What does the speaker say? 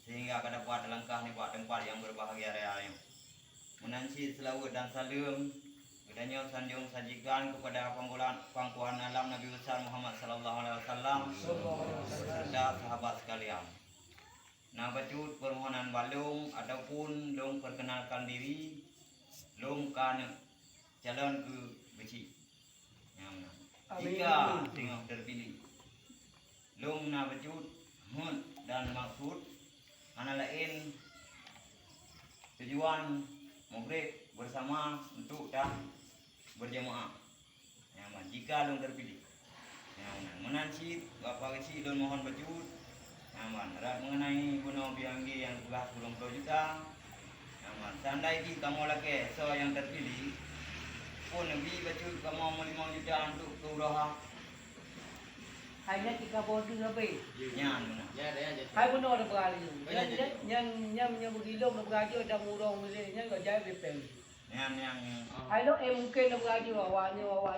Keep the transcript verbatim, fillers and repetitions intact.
sehingga ka dapat teulangkah nibak teumpat nyang beubahgia raya nyoe. Meunan cit seulaweuet dan saleuem geutanyoe sanjong sajikan keupada panggolan pangkuhan alam Nabi Besar Muhammad sallallahu alaihi wasallam beserta sahabat sekalian. Na bacut permohonan bak lôn ataupun lôn perkenalkan diri, lôn ka neuk calon keu beuci. Nyang meunan. Amin. Jika singoh terpilih, lôn na bacut heuet dan maksud hana laén tujuan mugreb bersama untuk dan berjamaah. Nyang meunan, jika lôn terpilih. Nyang meunan, meunan cit, Bapak Geuchik lôn mohon bacut. Nyang meunan, rot mengenai bunoe B M G nyang peugah sikureueng ploh juta. Nyang meunan, seandai jih kamoe lakée soe nyang terpilih, peue neubi bacut kamoe meulimong juta untuk keu uroe ha? Hai nyan tika boh deuh habéh. Nyan meunan. Hai bunoe neupeugah lé. Nyan, nyan, nyan, nyan meunyoe beugilong neupeugah jeuet dan murong milék nyan gak jai bepeng. Nyan, nyan, nyan. Hai lôn, eh, mungken neupeugah jeuet awak nyoe, awak